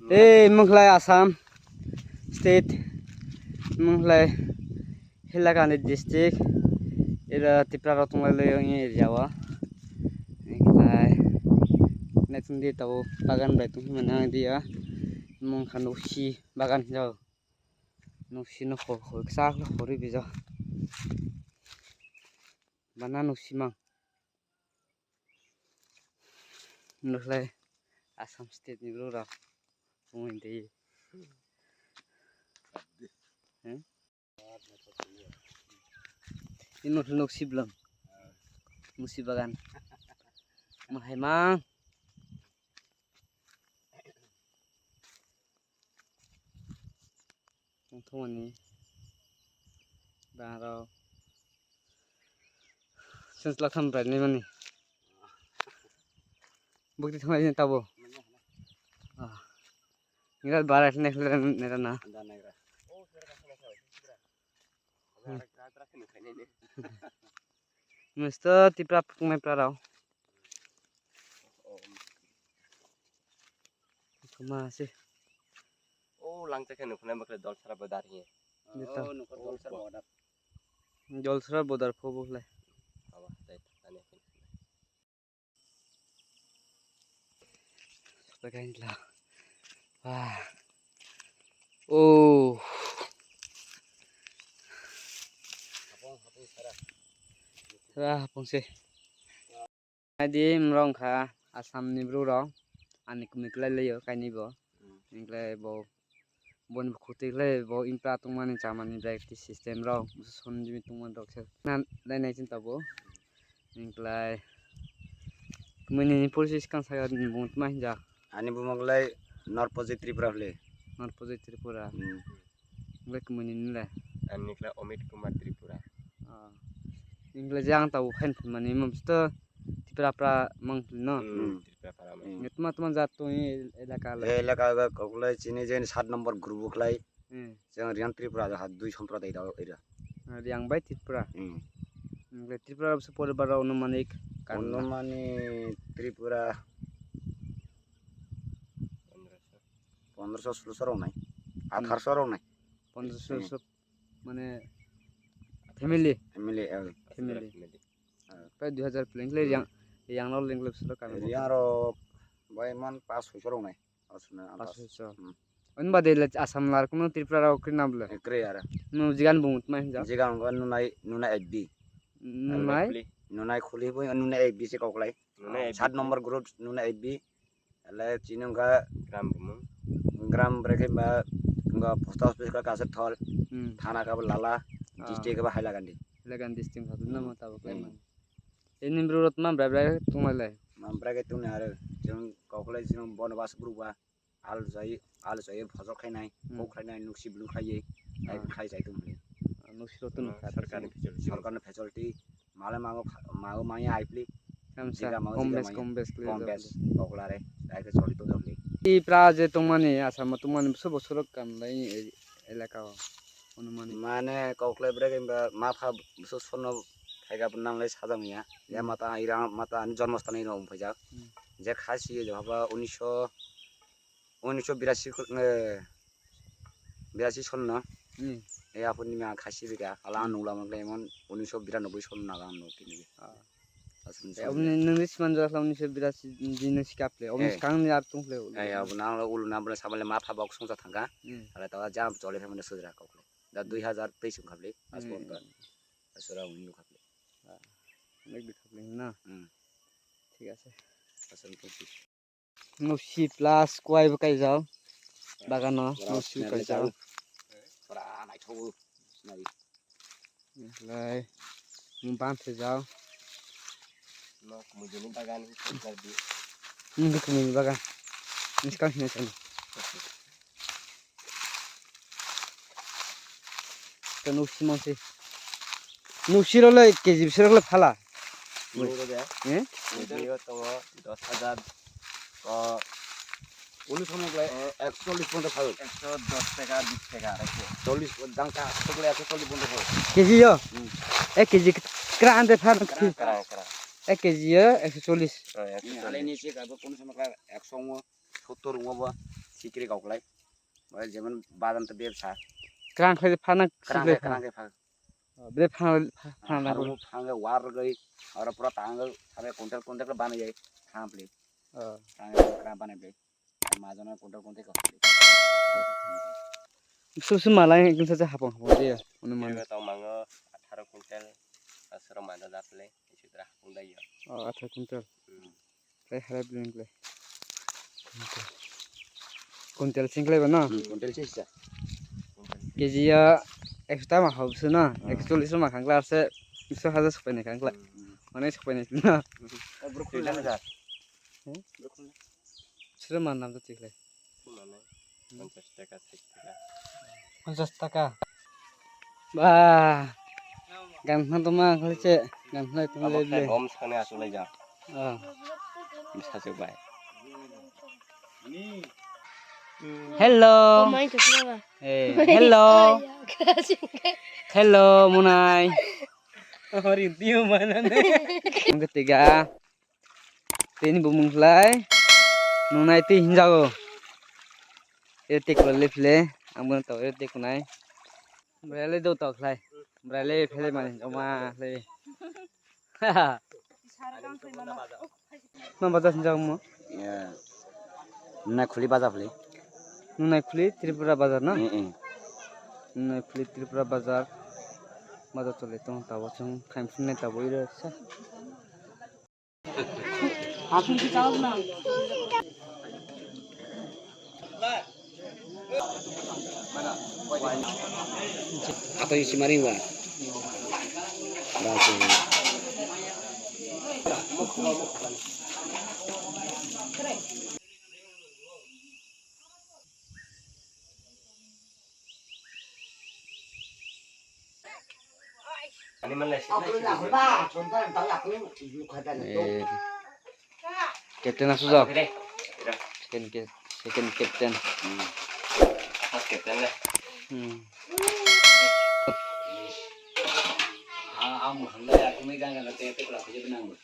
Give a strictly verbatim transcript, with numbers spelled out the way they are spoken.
Ei, mungkhlai Assam state, mungkhlai Hailakandi district, ira Tipra rok tonglailai o area o. Mungkhlai naitungdi tabuk bagan bai tongmani ang dia. Mungkha nuksi bagan jao. Nuksi no khor khor kisa khorwi bijao. Bana nuksi mang. Nukhlai Assam state ni bwrwi rok tongwi twi. Hmm? Ini nukhlai nuksi bwlwng. Nuksi bagan. Mahai mang. Tongthokmani bangrok chwng chwla tham bwrai naimani. Bukti thanglaini tabo. Ah. Nira bara khne khle nira na. Mister Tipra puknai pra rao. Thuma se. O langcha khe nukhunai bakle dol sara bodar hiye. Jeta. O nukhor dol sara bodar. Dol sara bodar pho bokle. Aba, dai, tani. Pagain la. Wah. Oh. Hapung, hapung sara. Sara hapung se. Naidi, mrong kha Assam ni bru rok, ani kumi klai laio kaini bo. Hmm. Hinklai bo, boni khutui khlai bo impra tongmani chamani variety system rok, busu son jimi tongmani rok se. Na, nai nai chinta bo. Hinklai kumi ni policy skang saka ni bung tma hinja. Ani bumung lai Norpojit Tripura hwle. Norpojit Tripura. Hmm. Hinklai kumi ni nile. Ani khlai Amit Kumar Tripura. Ah. Hinklai jang tabo khain mani mo to Tripura pra mang no. Hmm, Tripura pra mang. Nge tma tma jat to elaka la. Elaka ga koklai chini jen sat number group klai. Hmm. Jeng Riyan Tripura ha dui sampradai da era. Riyan bai Tripura. Hmm. Hinklai Tripura se poribar rok Anumanik kan. Anumani Tripura pondroso, sulso rok nai. Atharso rok nai. Pondroso, hmm, sulso mane family. Family, eh. Family. Family. Prai dui hazar pling le yang, yang no ling le sura kami. Yang ro bai man pas huso rok nai. Asuna pas huso. Hmm. Oni bade le Assam lar kuno Tripura rok kri nable. Kri ara. No jigan bungut mai hinja. Jigan go nunai, nunai F B. Nunai? Nunai khuli bo nunai F B se koklai. Nunai F B. Sat number group nunai F B. Ele chini wngkha gram bumung. Gram brekhe ba wngkha post office ka Kasarthal, hmm, thana ka Lala, ah, district ka Hailakandi. Hailakandi district ka, hmm, namo tabuk lai, hmm, man. Ini bro rot ma brai brai tunglai lai. Ma brai ke tunglai aro, jeng koklai jeng bonobas group ba, al jai, al jai bhojok khainai, hmm, kok khainai, nuksi bulu khaiye, ai, ah, khai jai tunglai. Nuksi rot tun, hmm, kha, sarkar ni facility. Sarkar ni facility. Male mago kha-, mago maya aipli. Hamsa, jiga mago kom jiga bes, maya. Kom bes, kom bes, koklare. Daike choli to jokli. Tipra je tongmani, Assam o tongmani, bwswk bwswk rok kam lai e-, elaka o, Anumani. Mane koklai brek ba mapha bwswk sono thaiga nanglai sajang ya. Ya, hmm, mata ira mata ani jonmosthani no umphai jak. Hmm. Je khasi je haba unisho unisho birasi, eh, birasi sonno. Hmm. E aphuru ni ma khasi bika, hala, hmm, nungla mangla emon unisho biranoboi sonno naga ang nukini. Ah. Aswk. E, sonno. Oboni nungni siman jora khla unisho birasi di nung sikap le. Oboni, eh, skang ni ar tung le. Eh, abo nang lo ulu na bwle sabale ma pha bok songsa thangka. Hmm. Hala ta jam chole phe mane sudra kok le. Da, hmm, dui hazar teis wngkha le. As, hmm, porta. Asura uni wngkha le. Ah. Nek di khap le na. Hmm. Thik ase. Aswk tong si. Nusi plus kuai bo kaijak. Bagano nusi kaijak. Pura naithogo. Sinari. Lai. Mung ban thejak. Nok mujuni bagan. Nungkhe kumuni bagan. Niskang hinai sani. Tei nuksi mansi. Nuksi rok le K G bisi rok le phala. Nungkhe de. Eh? Nungkhe yo tongo dos hajar. O, unis rok le, eh, ekso chollis ponto phal. Ekso dos taka, bis taka, ekso. Chollis, dangka, ekso chollis, ekso chollis ponto phal. K G yo? Hmm. Ek K G kra ante phan. Kra, kra, kra. Ek K G yo ekso chollis. Eh, ekso chollis. Ale ni se ka bo kono sama ka ekso mo. Sottor wngma ba, Sikri kok lai. Bai jeman badan to bebsa. Krang khlai phana, krang sikle khe, phana. Krang khe pha. Oh, bre phana, phana. Haru phana war goi. Aro pura tang goi. Aro kuntal kuntal ke bana jai. Tang pli. Oh. Tang kra bana jai. Majana kuntal kuntal ke. Su su malai kinsa sa hapang hapang dia. Unu mana. Tong mango atharo kuntal. Asro mana daple. Isu tra hapang dai ya. Oh, atharo kuntal. Hmm. Tei halai bini kle. Kuntel sing kle ba no? Hmm, kuntel sisa. K G ya ekso ta ma hau se no? Hmm. Ekso chollis ma khang kla se ekso hajar sopai ni khang kla. Hmm, hmm. Mane sopai ni no? Hmm. Sira man nam to tikle. Mana? Ponchas taka, sait taka. Ponchas taka. Ba. Gan khna tongma khlai se, gan khna tongma. Abo le khe le. Bom sakni aswk lai jak. Ah. Bwsajwk bai. Hello. Mai to khna ba. Eh, hello. Hello, Munai. Hori dio mana ne. Ang ketiga. Tini bumung khlai. Nungnai twi hinjago. Ete kwlai le phle. Ang bono to ete kunai. Brai le do to khlai. Brai le phle mani joma le. Ma bazar hinjago mo. Ya. Nungnai khuli bazar phle. Nungnai khuli Tripura bazar na? Eh, eh. Nungnai khuli Tripura bazar. Bazar chole tong tabo chung khaim phunne tabo iro sa. Atau isi maring ba. Eh, captain asujak. Second cap-, second captain. Hmm. First captain le. Hmm. Ah, ang hangle aku ni gana gana te te kula kuje benang.